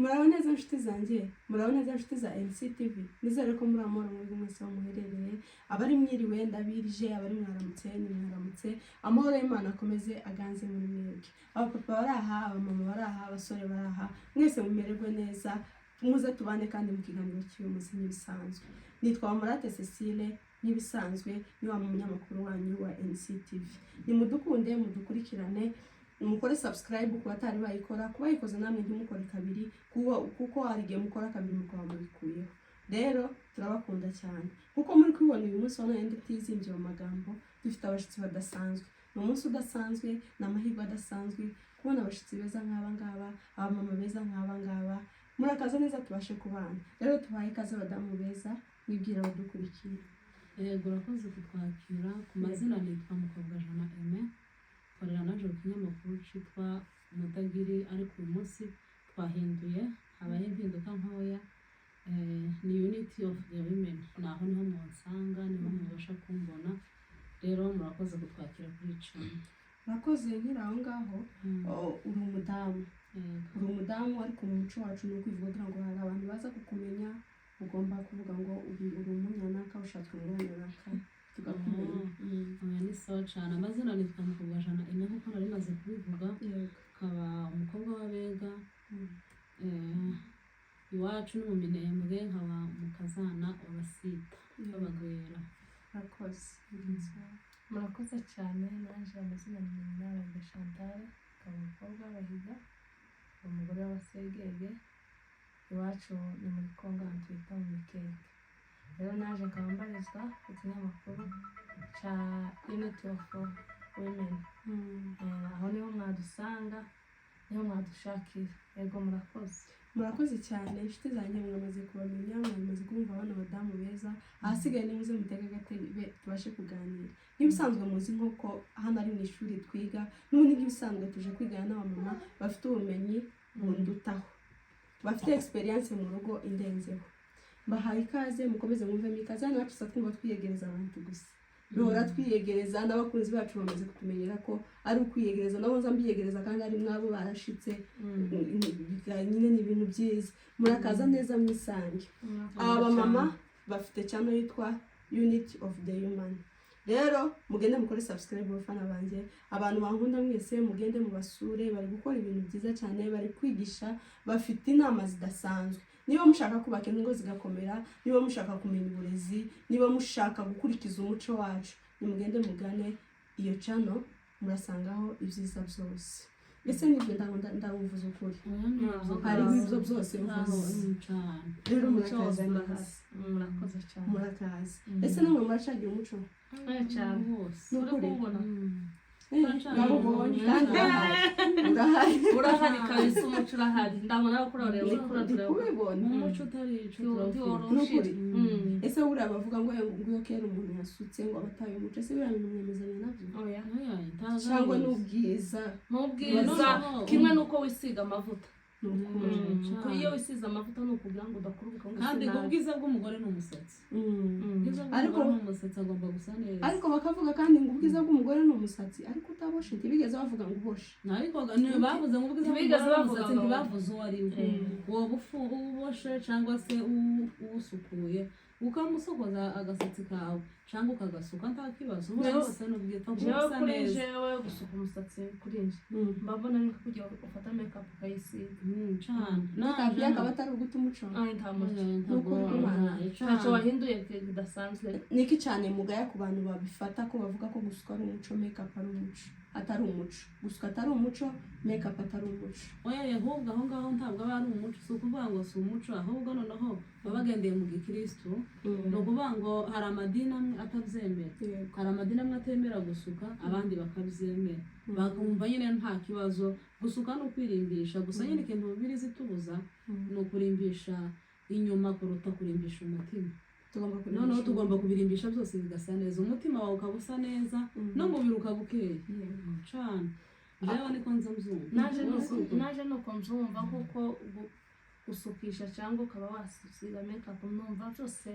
Muraho neza nshuti zanjye, muraho neza nshuti za NCTV. Nizere ko muri amahoro mwebwe mwese aho muherereye. Abari mwiriwe ndabirije, abari mwaramutse ni mwaramutse. Amahoro y'Imana akomeze aganze muri mwebwe. Abapapa bari aha, abamama bari aha, abasore bari aha, mwese mumererwe neza. Muze tubane kandi mu kiganiro cy'uyu munsi nk'ibisanzwe. Nitwa Murate Cecile, nk'ibisanzwe ni wa munyamakuru wanyu wa NCTV. Nimudukunde, mudukurikirane, mukore subscribe ku batari bayikora, ku bayikoze namwe ntimukore kabiri, kuko hari igihe mukora kabiri mukaba mubikuyeho. Rero turabakunda cyane. Kuko muri kubibona, uyu munsi wa none ndutizimbye mu magambo, dufite abashyitsi badasanzwe. Ni umunsi udasanzwe, ni amahirwe adasanzwe kubona abashyitsi beza nk'aba ngaba, abamama beza nk'aba ngaba. Murakaza neza, tubashe kubana. Rero tubahe ikaze, abadamu beza, mwibwira abadukurikiye. Yego, urakoze kutwakira. Ku mazina nitwa Mukobwa Jana Aime, nkorera naje ku kinyamakuru cyitwa Umudagiri, ariko uyu munsi twahinduye, habaye impinduka ntoya. Ni Unity of the Women, naho niho munsanga, niho mubasha kumbona. Rero murakoze kutwakira kuri icumi. Murakoze. Nkiri aho ngaho, oh, uri umudamu. Yego. Uri umudamu, ariko mu muco wacu ni ukwivuga kugira ngo hari abantu baza kukumenya, ugomba kuvuga ngo uri umunyanaka, ushatswe mu munyanaka, tugakumenya. Oya, ni sawa cyane. Amazina nitwa Mukobwa Jana Aime, nk'uko nari maze kubivuga, nkaba umukobwa w'Abega. Iwacu ni mu Minembwe, nkaba mu kazana w'Abasita b'Abagwera. Murakoze. Mugenzi wawe? Murakoze cyane. Naje amazina ni Nyirabahiga Chantal, nkaba umukobwa w'Abahiga, umugore w'Abasegege. Iwacu ni muri Kongo, ahantu twita mu Mikenke. Rero naje nkaba mbarizwa ku kinyamakuru cya Unity of Women. Aho niho mwadusanga, niho mwadushakira. Yego, murakoze. Murakoze cyane, inshuti zanjye. Mwamaze kubamenya, mwamaze kumva bano badamu beza. Ahasigaye nimuze mutege agatebe tubashe kuganira nk'ibisanzwe. Muzi nk'uko hano ari mu ishuri twiga n'ubundi, nk'ibisanzwe tuje kwigana n'abamama bafite ubumenyi bundutaho, bafite experience mu rugo indenzeho. Mbahaye ikaze, mukomeze mwumvemo ikaze. Hano iwacu tuza twumva twiyegereza abantu gusa, duhora twiyegereza n'abakunzi bacu bamaze kutumenyera ko ari ukwiyegereza. Nabo nza mbiyegereza kandi ari mwabo barashitse nyine, ni ibintu byiza. Murakaza neza, mwisange. Aba bamama bafite channel yitwa Unity of the Human. Rero mugende mukore subscribe, bafana banjye, abantu bankunda mwese, mugende mubasure. Bari gukora ibintu byiza cyane, bari kwigisha, bafite inama zidasanzwe. Niba mushaka kubaka ingo zigakomera, niba mushaka kumenya uburezi, niba mushaka gukurikiza umuco wacu, nimugende mugane iyo channel, murasangaho ibyiza byose. Ese nibyo ndawuvuze ukuri? Hariho ibyo byose uvuze. Cyane. Rero Umuco murakaza wose neza. Urahari. Murakoze cyane. Murakaza. Ese namwe muracagira umuco? Cyane. Hose. Ni Uri ukuri. kuwubona. Nawubonye kandi urahari, urahari. Urahari kabisa, umuco urahari. Ndabona ko urareba, uriko Ndi uratureba. kubibona. Umuco utari ico turawufite. Ni ukuri. Mm. Ese buriya bavuga ngo iyo kera umuntu yasutse ngo aba ataye umuco, ese biriya bintu mwemezanya nabyo? Oya. Oya, itaza Cyangwa neza. n'ubwiza? N'ubwiza. No. Kimwe n'uko wisiga amavuta. Ni ukuri. Ko iyo wisize amavuta ni ukugira ngo udakurubuka ngo Kandi use nabi. ubwiza bw'umugore ni umusatsi. Ubwiza Ariko bw'umugore ni umusatsi, agomba gusa neza. Ariko bakavuga kandi ngo ubwiza bw'umugore ni umusatsi, ariko utaboshe. Ntibigeze bavuga ngo uboshe. Ariko bavuze ngo ubwiza Ntibigeze bw'umugore ni bavuga umusatsi, ngo- ntibavuze uwo ari we. Woba uboshe cyangwa se uwusukuye, ukamusokoza agasatsi kawe cyangwa ukagasuka, nta kibazo. Ubu hose ni ubwita kuba Jewe usa kuri neza. jewe, gusuka umusatsi kuri nje mba mbona ni nko kujya ufata makeup ukayisiga. Cane. Makeup akaba atari uguta umuco? Ay, nta muco. Nukuri kw'Imana. Ntacyo wahinduye kidasanzwe. Niki cyane mugaya ku bantu babifata ko bavuga ko gusuka ari umuco, makeup ari umuco, atari umuco, gusuka atari umuco, makeup atari umuco? Oya, ahubwo aho ngaho ntabwo aba ari umuco. Si ukuvuga ngo si umuco, ahubwo noneho baba bagendeye mu gikristu. Ni ukuvuga ngo hari amadini amwe atabyemera. Hari amadini amwe atemera gusuka, abandi bakabyemera, bakumva nyine nta kibazo. Gusuka ni ukwirimbisha gusa nyine. Ikintu Bibiliya itubuza ni ukurimbisha inyuma kuruta kurimbisha umutima. Tugomba Noneho kurimbisha. Tugomba kubirimbisha byose bigasa neza, umutima wawe ukaba usa neza, n'umubiri ukaba ukeye cane. Jewe niko nza mbyumva. Naje nuko mbyumva, kuko gusukisha cyangwa ukaba wasiga makeup, numva byose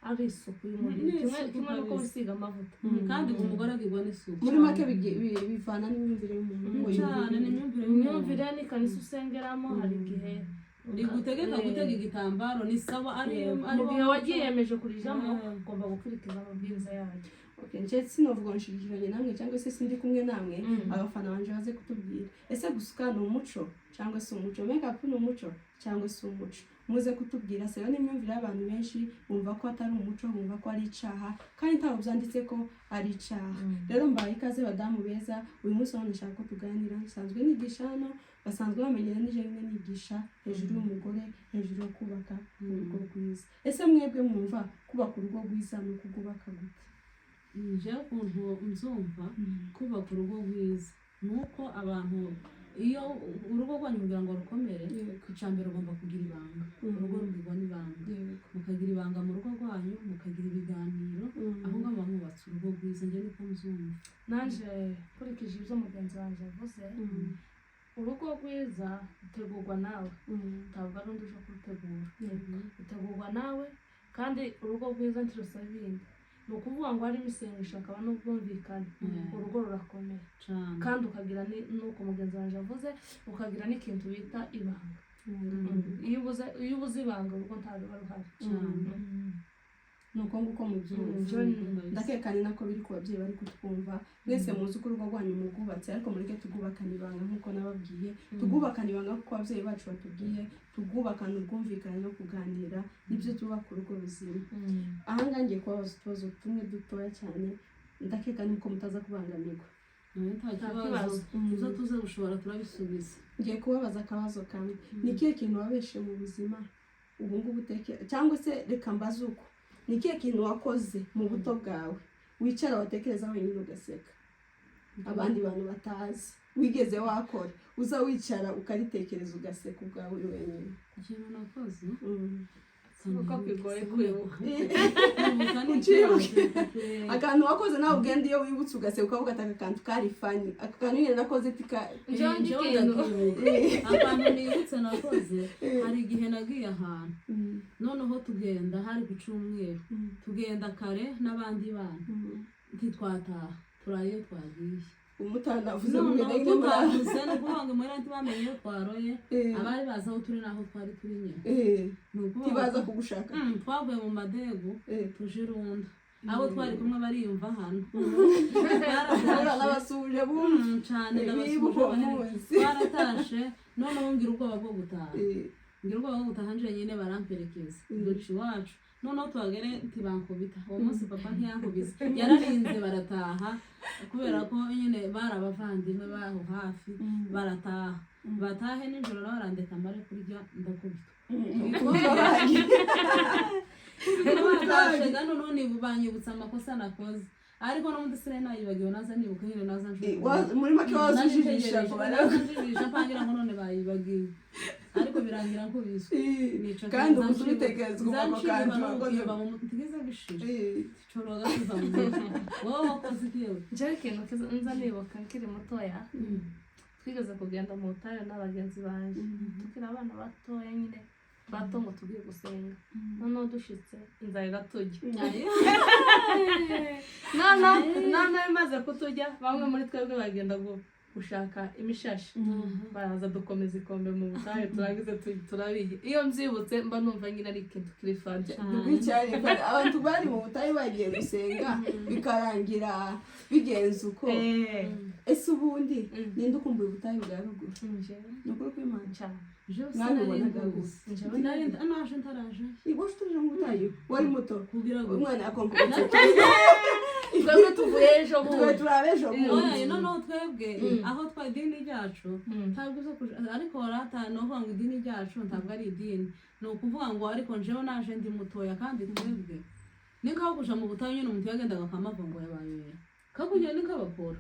ari isuku y'umubiri. Ni Kimwe isuku kimwe nuko kabisa. wisiga amavuta. Kandi umugore agirwa n'isuku. Muri make bivana n'imyumvire y'umuntu, uko yumva Cyane, ni ibintu. imyumvire y'umuntu. Imyumvire n'ikanisa usengeramo, hari igihe Rigutegeka gutega igitambaro ni sawa, ari Mu gihe wagiyemeje kurijamo, ugomba gukurikiza amabwiriza yayo. Okay, nje sinovuga ngo nshigikiranye namwe cyangwa se sindi kumwe namwe. Abafana banje baze kutubwira: ese gusuka ni umuco cyangwa se umuco, makeup ni umuco cyangwa se umuco? Muze kutubwira. Seyo n'imyumvire y'abantu benshi, bumva ko atari umuco, bumva ko ari icaha, kandi ntabwo byanditse ko ari icaha. Rero mbaye ikaze, badamu beza. Uyu munsi hano nshaka ko tuganira. Nsanzwe nigisha hano, basanzwe bamenyera nije rimwe nigisha hejuru y'umugore, hejuru yo kubaka urugo rwiza. Ese mwebwe mwumva kubaka urugo rwiza ni ukugubaka gute? Njyewe ukuntu mbyumva, kubaka urugo rwiza ni uko abantu, iyo urugo rwanyu kugira ngo rukomere, icya mbere ugomba kugira ibanga. Urugo rugirwa n'ibanga. Mukagira ibanga mu rugo rwanyu, mukagira ibiganiro, aho ngaho muba mwubatse urugo rwiza. Njyewe niko mbyumva. Nanje nkurikije ibyo mugenzi wanjye yavuze, urugo rwiza rutegurwa nawe, ntabwo ari undi uje kurutegura. Rutegurwa nawe, kandi urugo rwiza ntirusaba ibindi. Ni ukuvuga ngo harimo isengesho, hakaba n'ubwumvikane, urugo rurakomeye. Cyane. Kandi ukagira n'uko mugenzi wanjye avuze, ukagira n'ikintu bita ibanga. Iyo ubuze ibanga, urugo ntabwo ruba ruhari. Cyane. Ni uko nguko mubyumva. Ndakeka ni nako biri ku babyeyi bari kutwumva. Mwese muzi uko urugo rwanyu murwubatse, ariko mureke tugubakane ibanga nk'uko nababwiye, tugubakane ibanga kuko ababyeyi bacu batubwiye, tugubakane ubwumvikane no kuganira, nibyo twubaka urugo ruzima. Ahangaha ngiye kubabaza utubazo tumwe dutoya cyane, ndakeka nuko mutaza kubangamirwa. Nawe nta Nta kibazo. kibazo. Ibyo tuze gushobora turabisubiza. Ngiye kubabaza akabazo kamwe: ni ikihe kintu wabeshe mu buzima ubu ngubu uteke, cyangwa se reka mbaze uko, ni ikihe kintu wakoze mu buto bwawe wicara watekereza wenyine ugaseka, abandi bantu batazi, wigeze wakora, uza wicara ukaritekereza ugaseka ubwawe uri wenyine? Ikintu nakoze Kuko bigoye kwibuka. Kwibuka ni Ucibuke. ikibazo. Akantu wakoze nawe ugenda iyo wibutse ugaseka, ukavuga ati: "Aka kantu kari funny, aka kantu nyine nakoze tika." Njyewe Njyewe ikintu ndakibuka. Akantu nibutse nakoze, hari igihe nagiye ahantu, noneho tugenda hari ku cyumweru, tugenda kare n'abandi bana, ntitwataha, turaye iyo twagiye. Umutanavuze Noneho mugenda nyine tutavuze, ni ukuvuga ngo muhira ntibamenye iyo twaroye, abari bazi aho turi n'aho twari turi nyine. Ni ukuvuga Ntibaza ngo kugushaka. Twavuye mu madegu, tuje irunda, abo twari kumwe bariyumva hano. Twaratashe. N'abasuje bumva. Cane, ndabasuje. Bibuka uwo munsi. Twaratashe, noneho ngira ubwoba bwo gutaha, ngira ubwoba bwo gutaha nje nyine, baramperekeza, duca iwacu, noneho tuhagere ntibankubita. Uwo munsi papa ntiyankubise, yararinze barataha, kubera ko nyine bari abavandimwe baho hafi. Barataha, batahe nijoro nawe barandeka mare kurya, ndakubitwa. Batashe, noneho banyibutsa amakosa nakoze, ariko n'ubundi sinari nayibagiwe, naza nibuka nyine, naza Muri make wazujijisha ngo naza njijisha mpangira ngo none bayibagiwe, ariko birangira nkubiswe. Kandi ubu ubitekereza ukumva ako kantu wakoze. Ntigeze bishira coro gasubiza mu mutwe. Wowe wakoze iki yewe? Njyewe ikintu nza nibuka nkiri mutoya, twigeze kugenda mu butayu n'abagenzi banjye tukiri abana batoya nyine bato, ngo tugiye gusenga, noneho dushitse inzara iratujya. Noneho imaze kutujya, bamwe muri twebwe bagenda gushaka imishashi, baraza dukomeza ikombe mu butayu, turangize turabirya. Iyo mbyibutse mba numva nyine ari ikintu kiri funny. Rw'icyari abantu bari mu butayu bagiye gusenga, bikarangira bigenze uko. Ese ubundi ninde ukumbuye ubutayu bwa ruguru? Ni ukuri kw'Imana? Cyane. Jewe Mwabibonaga sinari gusa. Jewe nari naje ntaraje. Iwacu tuje mu butayu wari muto. Kugira ngo Umwana yakonkobotse. Twebwe tuvuye ejo Twe bundi. turabe ejo bundi. Oya, noneho twebwe aho twa idini ryacu ntabwo uzo kuja, ariko rata ni ukuvuga ngo idini ryacu ntabwo ari idini, ni ukuvuga ngo ariko njewe naje ndi mutoya, kandi twebwe ni nkaho kuja mu butayu nyine umuntu yagendaga akamava ngo yabaye kakugenda ni nk'abakora,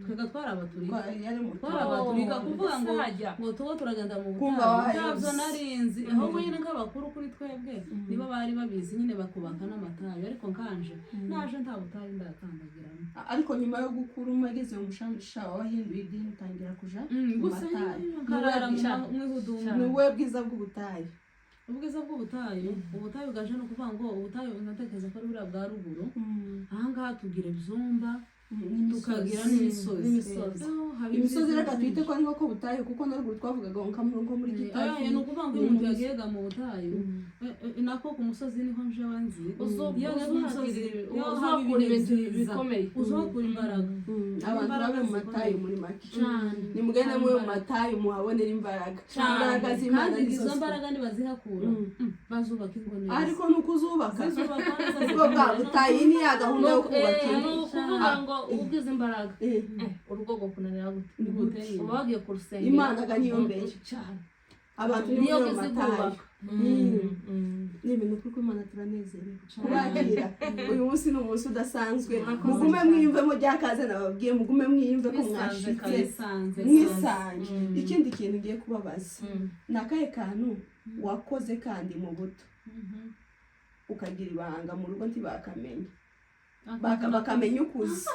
twebwe twari abaturika. Yari muto. Twari abaturika, kuvuga ngo Sajya. ngo tuba turagenda mu Kumva butayu wahayobye. ntabyo narinzi, ahubwo nyine nk'abakuru kuri twebwe nibo bari babizi nyine, bakubaka n'amatayo, ariko nkanje naje nta butayu ndakandagiramo. Ariko nyuma yo gukura umageze mu mushamusha wahinduye idini, utangira kuja mu Gusa matayo. nkarara Ni mu ihudumu. Ni ubuhe bwiza bw'ubutayu? Ubwiza bw'ubutayu, ubutayu bwaje ni ukuvuga ngo ubutayu ndatekereza ko ari buriya bwa ruguru. Ahangaha tugira ibyumba. Tukagira n'imisozi. N'imisozi. Oh, haba Imisozi ibyiza reka twite byinshi. ko ari nko butayu, kuko na ruguru twavugaga ngo nko muri Kitabi. Ni ukuvuga ngo iyo umuntu yagiyega mu butayu, nako ku musozi niho njewe nzi. Iyo ageze ku musozi, iyo haba Uzahakura ibintu ibintu byiza, bikomeye. Uzahakura imbaraga. Abantu Imbaraga babe mu zikomeye. matayu muri make. Cyane. Nimugende mube mu matayu muhabonere imbaraga. Imbaraga z'Imana Kandi nizo izo mbaraga nibazihakura, bazubaka ingo neza. Ariko ni ukuzubaka Zizubakwa neza, ubwo bwa zikomeye. butayu ni ya gahunda yo kubaka Ni ingo. ukuvuga ngo ugize imbaraga, urugo rwo kunanira gute? Ni gute? Uba wagiye ku rusengero. Imana ga niyo mbere. Cyane. Abantu ni Niyo muri ayo matayu. zikubaka. Ni ibintu kuko Imana turanezerewe Cyane. kubakira. Uyu munsi ni umunsi udasanzwe. Murakoze Mugume cyane. mwiyumvemo rya kaze nababwiye, mugume mwiyumve ko Mwisanze mwashitse. Mwisanze. Mwisange. Ikindi kintu ngiye kubabaza, ni akahe kantu wakoze kandi mu buto ukagira ibanga mu rugo ntibakamenye, bakamenya ukuze,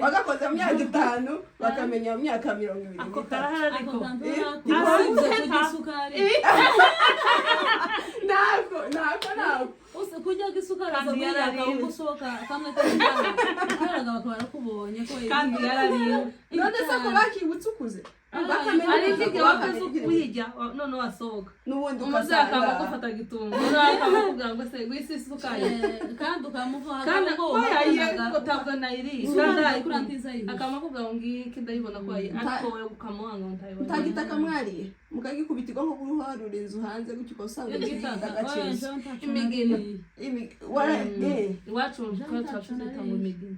wagakoze mu myaka 5 bakamenya mu myaka mirongo ibiri Ako n'itatu karahari Ako ariko. kantu nako. Usibye kurya isukari. Ntabwo nako ntabwo. Kurya isukari Kandi aza kuyaka yarariwe. ubwo usohoka kamwe kamwe karaga bakaba barakubonye ko Kandi yarariwe. None se ko bakibutse ukuze bakamenya Hari ukuze, igihe bakamenya wakoze uyijya none wasohoka, n'ubundi umuze akaba ugasanga agufata gitumba, noneho akaba akubwira ngo se wisi isukari. Kandi ukamuva Kandi ubwo ko yayiye wahakanaga. ko ntabwo nayiriye Isukari kandi kuri ayikunda. antizayihishe. Akaba akubwira ngo ngiki ndayibona ko yayiye, ariko wowe ukamuhanga ngo ntayibona. Ntagitaka mwariye mukagikubita nko guharura inzu hanze gutyo ugasanga Igitaka. agaciro. Imigina. Wara Iwacu twari turacyita ngo imigina.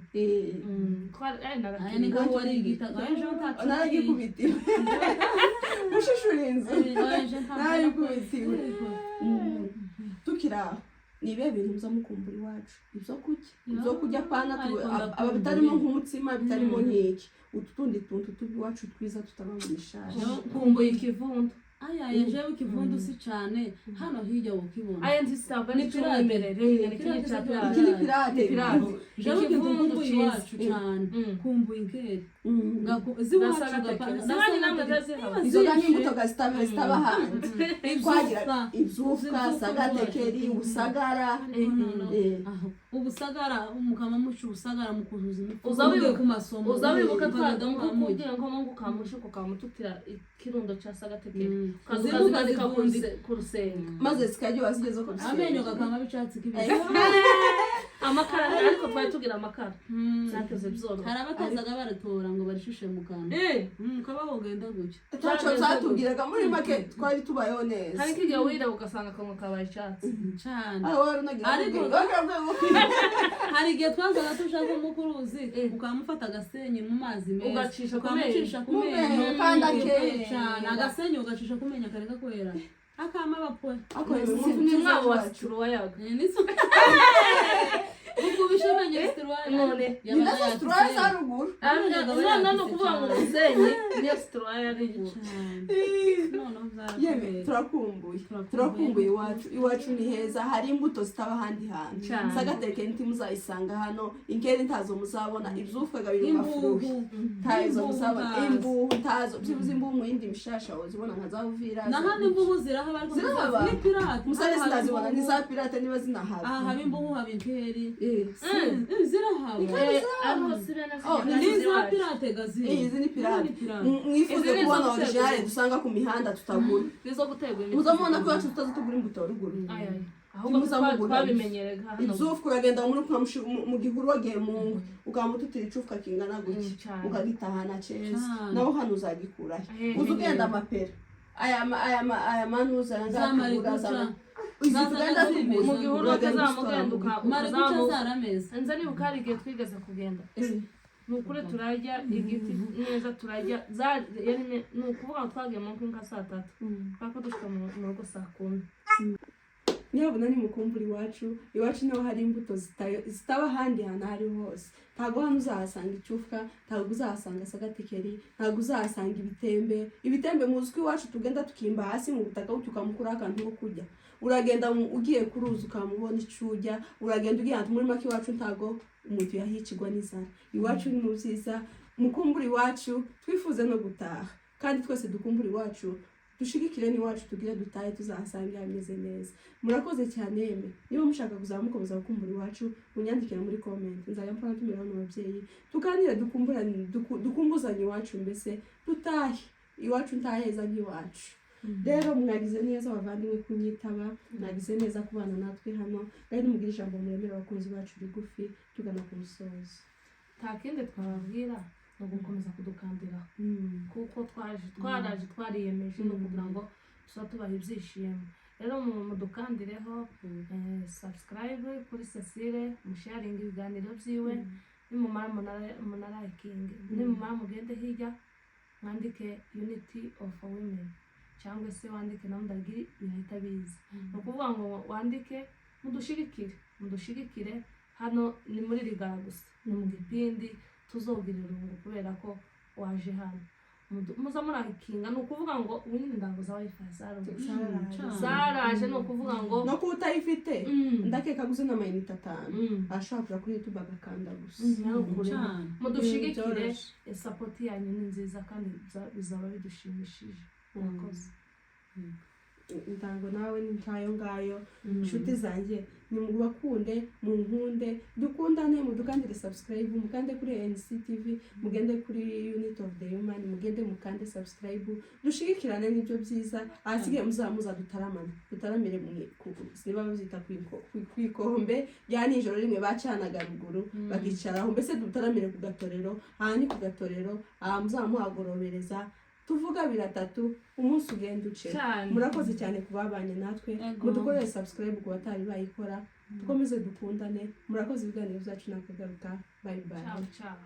Twari ari Aya ni nagakina. nkaho wari igitaka. Oya, jewe ntaco nariye. Naragikubitiwe gushishura inzu. Oya, jewe ntaco Naragikubitiwe. Tukiri aho, ni ibihe bintu muza mukumbura iwacu? Ibyo kurya, ibyo kurya pana Ariko aba ndakumbuye. bitarimo nk'umutsima, bitarimo nk'iki, utu tundi tuntu tuba iwacu twiza tutaba mu mishashi. Nkumbuye ikivundu. Aya ya jewe ikivundu si cane, hano hirya wokibona. Aya nzi ntabwo ari Ni pirate. icy'umwimerere, ni kimwe Pirate cya si pirate. Iki ni pirate. Ni pirate. Jewe ikintu Ikivundu nkumbuye cyiza. iwacu cane, kumbuye inkeri. Z'iwacu. Nasagateke. Ziwanyu namwe zazihaba. Izo ga n'imbuto ga zitaba hanze. Twagira ibyufwa, Ibyufwa. sagatekeri, usagara. Ubusagara mukama muca ubusagara mukuzuza imifuka Uza mugiye wibuka- ku masomo. Uza wibuka Mukagenda mukamurya. kugira ngo ngo ukamushuka ukamututira ikirundo cya sagatekeri, ukaza Zimwe ukazimanika ukazivundika. ku rusenga. Maze zikaryoha zigeze ku Amenyo gakama b'icyatsi kibisi. Amakara, ariko twari tugira amakara byateze byoroha. Hari abatazaga baratora ngo barishushe mu kanwa. Kabaho ugenda gutya. Ntacyo byatubwiraga, muri make twari tubayeho neza. Hari nk'igihe wireba ugasanga akanwa kabaye icyatsi. Cyane. Aho wari unagira ubwenge. Hari igihe twazaga tuja nko mu kuruzi, ukamufata agasenyi mu mazi meza, Ugacisha ku menyo. ukamucisha ku Mu menyo. menyo, kandi akera. Cyane, agasenyi ugacisha ku menyo akareka kwera akama bapwe. Ako umuntu Ni neza mwabo wa iwacu. situruwayaga. Ukubisha amenyo situruwaya. None. Ni nazo situruwaya za ruguru. None ni ukuvuga ngo umusenyi niyo situruwaya ruguru. Noneho Yeme byarakomeye. Turakumbuye. Turakumbuye. Turakumbuye iwacu. Iwacu ni heza, hari imbuto zitaba ahandi hantu. Cyane. Sagateke ntimuzayisanga hano, inkeri ntazo muzabona, ibyufwaga biri mu mafuruhi Imbuhu. ntazo Imbuhu muzabona. ntazo. Imbuhu ntazo, byibuze imbuhu mu yindi mishasha wazibona nka za Uvira. Na hano imbuhu zirahaba ariko Zirahaba. ni pirate. Musare Hano haba sinazibona ni imbuhu. za pirate niba zinahaba. Aha haba imbuhu, haba inkeri. Zirahaba. Ariko si bene. Oh, Ni za pirate gaziri. Izi ni pirate. Ni pirate. Mwifuze Izi ni kubona izo gutegura. originale dusanga ku mihanda tutagura. Nizo gutegura imiti. Muzamubona ko iwacu tutazi tugura imbuto ruguru. Ay, ay. Ahubwo Ntimuzamugura. twabimenyerega hano. Ibyufwa uragenda muri mu gihuru wagiye mu ngwe ukamututira icufwa kingana gutya, Cyane. ukagitahana ceza. Cyane. Naho hano uzagikurahe? Uza ugenda amapera aya manuza aya Za ngaya tugura mariguca. izi Zazaga tugenda zimeze. tugura Mu gihuru uragenda ukazamugenda uzitora. Mariguca ukazamuka. zarameze. Nza nibuka hari igihe twigeze kugenda, ni ukuri turarya igiti neza, turarya ni ukuvuga ngo twagiye mu nka saa 3, twako dushika mu rugo saa 10. Nyabuna nimukumbura iwacu. Iwacu niho hari imbuto zitaba ahandi hantu aho ariho hose. Ntabwo hano uzahasanga icufwa, ntabwo uzahasanga sagatekeri, ntabwo uzahasanga ibitembe. Ibitembe muzi ko iwacu tugenda tukimba hasi mu butaka gutyo ukamukuraho akantu ko kurya. Uragenda ugiye ku ruzi ukamubona icyo urya, uragenda ugiye ahantu. Muri make iwacu ntabwo umuntu yahicirwa n'inzara. Iwacu ni mu byiza. Mukumbura iwacu, twifuze no gutaha, kandi twese dukumbura iwacu. Dushigikire n'iwacu, tugire dutahe tuzahasange hameze neza. Murakoze cyane. Yeme, niba mushaka kuzaba mukomeza gukumbura iwacu, munyandikire muri comment, nzajya mpora ntumira bano babyeyi, tuganire, dukumburane, dukumbuzanye iwacu, mbese dutahe iwacu, ntaheza nk'iwacu. Rero mwagize neza abavandimwe kunyitaba, mwagize neza kubana natwe hano. Kandi nimugire ijambo muremera abakunzi bacu rigufi, tugana ku musozo. Nta kindi twababwira, ni ugukomeza kudukandira, kuko twaje, twaraje, twariyemeje no kugira ngo tuba tubaha ibyishimo. Rero mudukandireho subscribe kuri Cecile, musharinga ibiganiro byiwe, nimumara munarayikinge, nimumara mugende hirya mwandike Unity of Women cyangwa se wandike na Mudagiri, birahita biza. Ni ukuvuga ngo wandike, mudushigikire, mudushigikire. Hano ni muri Rigara gusa, ni mu gipindi, tuzogira irungu kubera ko waje hano. Muza murakinga. Ni ukuvuga ngo ubu nyine ndango za wifi zaraje, zaraje. Ni ukuvuga ngo No kuba utayifite, ndakeka aguze n'amayinite 5, ashobora kuja kuri YouTube agakanda gusa. Nawe ukuri. Cyane. Mudushigikire. Byoroshye. Support yanyu ni nziza kandi bizaba bidushimishije. Murakoze. Ntango nawe ni nkayo ngayo. Inshuti zanjye, nimubakunde, munkunde, dukundane, mudukandire subscribe, mukande kuri NCTV, mugende kuri Unit of the Human, mugende mukande subscribe, dushigikirane, nibyo byiza. Ahasigaye muzaba muza dutaramane, dutaramire niba babyita ku ikombe rya nijoro rimwe bacanaga ruguru bakicaraho, mbese dutaramire ku gatorero. Aha ni ku gatorero, aha muzaba muhagorobereza, tuvuga biratatu, umunsi ugenda uce. Cyane. Murakoze cyane ku babanye natwe. Ego. Mudukorere subscribe ku batari bayikora, dukomeze dukundane. Murakoze, ibiganiro byacu nakagaruka. Bye bye. Ciao ciao.